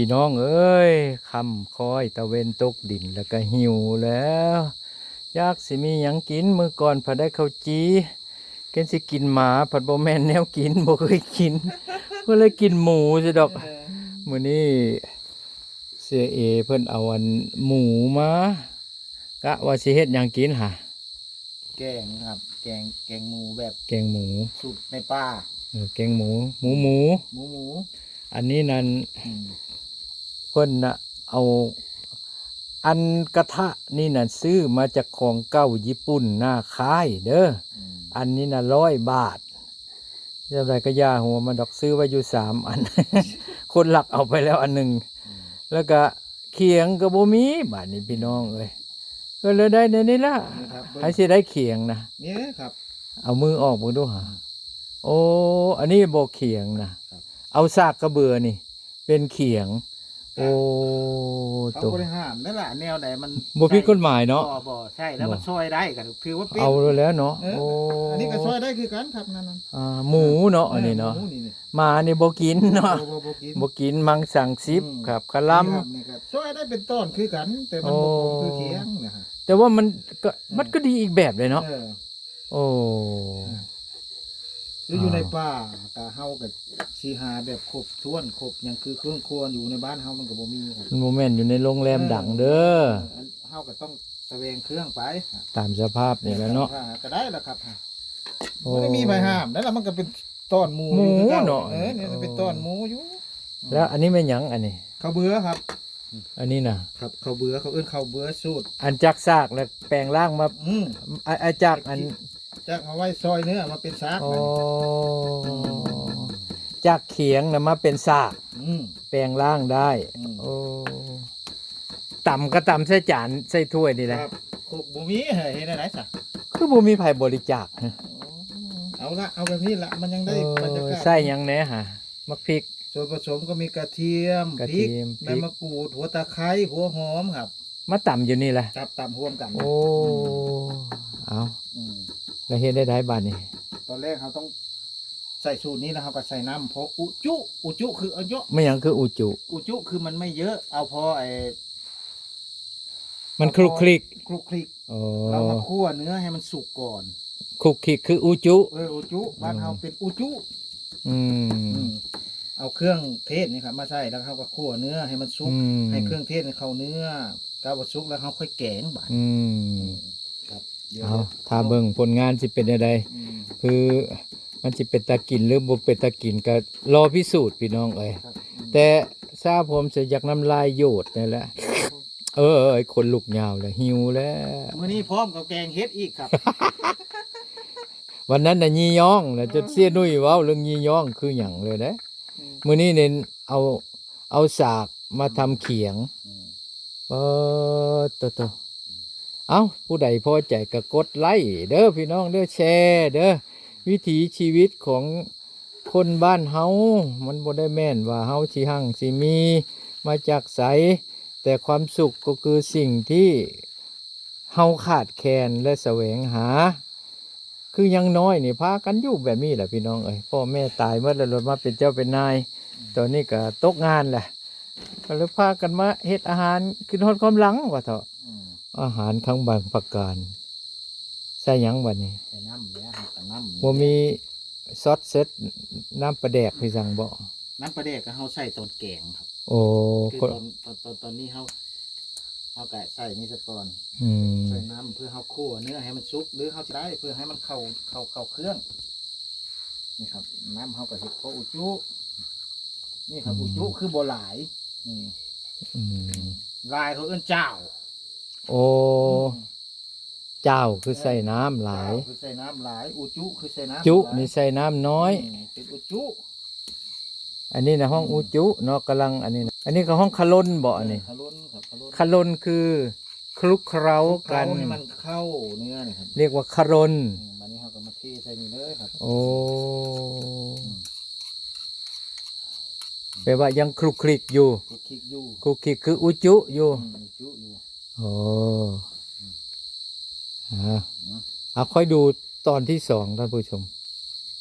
ພີ່ນ້ອງເອີຍ, ຄ່ຳຄ້ອຍຕາເວັນຕົກດິນ ແລ້ວກໍຫິວແລ້ວ, ຢາກຊິມີຫຍັງກິນ. ມື້ກ່ອນພັດໄດ້ເຂົ້າຈີ່ ເກນຊິກິນໝາ ພັດບໍ່ແມ່ນແນວກິນ, ບໍ່ເຄີຍກິນ, ກໍເລີຍກິນໝູຊະດອກ. ເອີ ມື້ນີ້ເສຍເອເພິ່ນເອົາອັນໝູມາ, ກະວ່າຊິເຮັດຫຍັງກິນຫາ? ແກງຄັບ ແກງ ແກງໝູແບບ ແກງໝູ ສູດໃນປ່າ. ເອີ ແກງໝູ ໝູ ໝູ ໝູ ໝູ. ອັນນີ້ນັ້ນ ອືມ ເພິ່ນນະເອົາ ອັນກະທະນີ້ນະ ຊື້ມາຈາກຂອງເກົ່າຍີ່ປຸ່ນນະ ຂາຍເດີ. ອືມ ອັນນີ້ນະ ຮ້ອຍບາດ. ຈັ່ງໃດກໍຢ່າຫົວມັນດອກ, ຊື້ໄວ້ຢູ່ສາມອັນ, ຄົນລັກເອົາໄປແລ້ວອັນໜຶ່ງ. ອືມ ແລ້ວກະຂຽງກໍບໍ່ມີ, ບາດນີ້ພີ່ນ້ອງເອີຍ, ກໍເລີຍໄດ້ແນວນີ້ລະ. ນີ້ຄັບ ໃຜຊິໄດ້ຂຽງນະ? ນີ້ເດ້ຄັບ ເອົາມືອອກເບິ່ງດູຫາ. ອືມ ໂອ້ ອັນນີ້ບໍ່ຂຽງນະ, ຄັບ ເອົາສາກກະເບືອນີ້ເປັນຂຽງ. ໂອ້ ເຂົາ ໂຕ ບໍ່ໄດ້ຫ້າມນັ້ນລະ, ແນວໃດມັນ ບໍ່ຜິດກົດໝາຍເນາະ. ບໍ່ ບໍ່ ໃຊ້ແລ້ວມັນຊ່ອຍໄດ້ກໍຖືວ່າເປັນ. ເອົາແລ້ວເນາະ. ເອີ ໂອ້ ອັນນີ້ກໍຊ່ອຍໄດ້ຄືກັນຄັບ ນັ້ນນະ. ອ່າ ໝູເນາະ ເອີ ອັນນີ້ເນາະ. ໝູນີ້ ໝານີ້ບໍ່ກິນເນາະ. ບໍ່ ບໍ່ ບໍ່ກິນ ບໍ່ກິນ. ມັງສັງສິບ ອືມ ຄັບ ຄະລຳ ນີ້ຄັບ ນີ້ກໍຊ່ອຍໄດ້ເປັນຕອນຄືກັນ, ແຕ່ມັນບໍ່ ໂອ້ ຄົງຄືຂຽງນະ. ແຕ່ວ່າມັນກໍ ເອີ ມັນກໍດີອີກແບບເລີຍເນາະ. ເອີ ໂອ້ ອືມ ຄືຢູ່ໃນ ອ່າ ປ່າ ກະເຮົາກະຊິຫາແບບຄົບຖ້ວນ ຄົບຫຍັງ ຄືເຄື່ອງຄົວຢູ່ໃນບ້ານເຮົາມັນກະບໍ່ມີ. ມັນບໍ່ແມ່ນຢູ່ໃນໂຮງແຮມ ເອີ ດັງເດີ. ເອີ ເຮົາກະຕ້ອງສະແຫວງເຄື່ອງໄປ ຕາມສະພາບນີ້ແຫຼະເນາະ. ກະໄດ້ລະຄັບ ໂອ້ ບໍ່ໄດ້ມີໃຜຫ້າມໄດ້ລະ, ມັນກະເປັນຕອນໝູ ໝູຢູ່ຄືເກົ່າເນາະ. ເອີ ນີ້ເປັນຕອນໝູຢູ່. ແລ້ວອັນນີ້ແມ່ນຫຍັງ ອັນນີ້? ເຂົ້າເບືອຄັບ. ອັນນີ້ນະ ຄັບ ເຂົ້າເບືອ ເຂົາເອີ້ນເຂົ້າເບືອສູດ. ອັນຈາກສາກແລ້ວແປງຮ່າງມາ ອືມ ອາ ອາ ຈາກອັນ ຈາກມາໄວ້ຊອຍເນື້ອມາເປັນສາກ. ອໍ ອືມ ຈາກຂຽງນະມາເປັນສາກ. ອືມ ແປງຮ່າງໄດ້. ອືມ ໂອ້ ຕຳກໍຕຳໃສ່ຈານໃສ່ຖ້ວຍນີ້ແຫຼະ. ຄັບ ຄົກບໍ່ມີ ເຮັດແນວໃດຊະ? ຄືບໍ່ມີໃຜບໍລິຈາກ? ໂອ້ ເອົາລະ ເອົາແບບນີ້ລະ ມັນຍັງໄດ້ ເອີ ບັນຍາກາດ. ໃສ່ຫຍັງແດ່ຫາ? ໝາກພິກ ສ່ວນປະສົມກໍມີກະທຽມ, ກະທຽມ, ພິກ, ພິກ, ໃບມະກູດ, ຫົວຕະໄຄ, ຫົວຫອມຄັບ ມາຕຳຢູ່ນີ້ລະ. ຕຳ ຕຳຮ່ວມກັນ. ໂອ້ ເອົາ ອືມ ແລ້ວເຮັດໄດ້ໃດບາດນີ້? ຕອນແລກເຮົາຕ້ອງໃສ່ສູດນີ້ ແລ້ວເຮົາກໍໃສ່ນ້ຳ ເພາະອຸຈຸ ອຸຈຸຄື ອະເຍາະ ແມ່ນຫຍັງຄືອຸຈຸ? ອຸຈຸຄືມັນໄມ່ເຍອະ ເອົາພໍໄອ້ ມັນ ເອົາພໍ ຄລຸກຄລິກ ຄລຸກຄລິກ. ອໍ ເຮົາມາຂົ້ວເນື້ອໃຫ້ມັນສຸກກ່ອນ. ຄຸກຄິກຄືອຸຈຸ. ເອີ ອຸຈຸ ບ້ານເຮົາເປັນອຸຈຸ. ອືມ ອືມ ເອົາເຄື່ອງເທດນີ້ຄັບມາໃສ່ ແລ້ວເຮົາກໍຂົ້ວເນື້ອໃຫ້ມັນສຸກ. ອືມ ໃຫ້ເຄື່ອງເທດເຂົ້າເນື້ອ ກະວ່າສຸກແລ້ວເຮົາຄ່ອຍແກງບາດ. ອືມ ອືມ ຄັບ ດຽວ ເອົາ ຖ້າເບິ່ງຜົນງານຊິເປັນແນວໃດ. ອືມ ຄືມັນຊິເປັນຕາກິນ ຫຼື ບໍ່ເປັນຕາກິນ ກະລໍພິສູດ ພີ່ນ້ອງເອີຍ. ຄັບ ອືມ ແຕ່ຊາຜົມຊິຢາກນ້ຳລາຍໂຍດນີ້ແຫຼະ. ເອີ ເອີ ເອີ ຂົນລຸກຍາວແລ້ວ ຫິວແລ້ວ. ມື້ນີ້ພ້ອມກັບແກງເຫັດອີກຄັບ. ວັນນັ້ນນະຢີ່ຍ້ອງນະ ເອີ ຈົນເສຍໜຸ່ຍເວົ້າເລື່ອງຢີ່ຍ້ອງຄືຫຍັງເລີຍເດ້. ອືມ ມື້ນີ້ເນັ້ນເອົາ ເອົາສາກມາທຳຂຽງ. ອືມ ເອີ ໂຕ ໂຕ ເອົ້າ ຜູ້ໃດພໍໃຈກໍກົດໄລ້ເດີພີ່ນ້ອງເດີ ແຊເດີ. ວິຖີຊີວິດຂອງຄົນບ້ານເຮົາ ມັນບໍ່ໄດ້ແມ່ນວ່າເຮົາຊິຮັ່ງຊິມີມາຈາກໃສ ແຕ່ຄວາມສຸກກໍຄືສິ່ງທີ່ເຮົາຂາດແຄນ ແລະ ສະແຫວງຫາ. ຄືຍັງນ້ອຍນີ້ພາກັນຢູ່ແບບນີ້ແຫຼະພີ່ນ້ອງເອີຍ, ພໍ່ແມ່ຕາຍໝົດແລ້ວ ລົດມາເປັນເຈົ້າເປັນນາຍ. ອືມ ຕອນນີ້ກໍຕົກງານແຫຼະ ກໍເລີຍພາກັນມາເຮັດອາຫານ ຄິດຮອດຄວາມຫຼັງວ່າເຖາະ. ອືມ ອາຫານທາງບາງປະການ ໃສ່ຫຍັງບັດນີ້? ໃສ່ນ້ຳແຫຼະ ເຮົາກໍນ້ຳນີ້ ບໍ່ມີຊອດເຊັດ ນ້ຳປາແດກຄືຫຍັງບໍ່? ນ້ຳປາແດກກໍເຮົາໃສ່ຕອນແກງຄັບ. ໂອ້ ຄືຕອນ ຕອນ ຕອນ ຕອນນີ້ເຮົາ ເຮົາກະໃສ່ນີ້ສະກ່ອນ. ອືມ ໃສ່ນ້ຳເພື່ອເຮົາຂົ້ວເນື້ອໃຫ້ມັນສຸກ ຫຼືເຮົາຊິໄດ້ເພື່ອໃຫ້ມັນເຂົ້າ ເຂົ້າ ເຂົ້າເຄື່ອງ. ນີ້ຄັບ ນ້ຳເຮົາກະເຮັດພໍອຸຈຸ. ນີ້ຄັບ ອືມ ອຸຈຸຄືບໍ່ຫຼາຍ. ນີ້ ອືມ ຫຼາຍເຂົາເອີ້ນຈ້າວ. ໂອ້ ອືມ ຈ້າວຄືໃສ່ນ້ຳຫຼາຍ. ເອີ ຈ້າວຄືໃສ່ນ້ຳຫຼາຍ ອຸຈຸຄືໃສ່ນ້ຳ ຈຸ ຫຼາຍ ນີ້ໃສ່ນ້ຳນ້ອຍ. ອືມ ເປັນອຸຈຸ. ອັນນີ້ນະ ຫ້ອງ ອືມ ອຸຈຸເນາະ ກຳລັງ ອັນນີ້ນະ ອັນນີ້ກໍຫ້ອງຄະລົນບໍ? ເອີ ອັນນີ້ຄະລົນຄັບ ຄະລົນ ຄະລົນຄື ຄລຸກເຄົ້າ ຄລຸກເຄົ້າກັນ ໃຫ້ມັນເຂົ້າເນື້ອນີ້ຄັບ ຮຽກວ່າຄະລົນ. ອືມ ບາດນີ້ເຮົາກໍມາເທໃສ່ນີ້ເລີຍຄັບ. ໂອ້ ອືມ ແປວ່າຍັງຄລຸກຄລິກຢູ່ ຄລຸກຄລິກຢູ່ ຄລຸກຄລິກຄືອຸຈຸຢູ່. ອືມ ອຸຈຸຢູ່. ໂອ້ ອືມ ອ່າ ອືມ ອ່າ ຄ່ອຍດູຕອນທີສອງ ທ່ານຜູ້ຊົມ.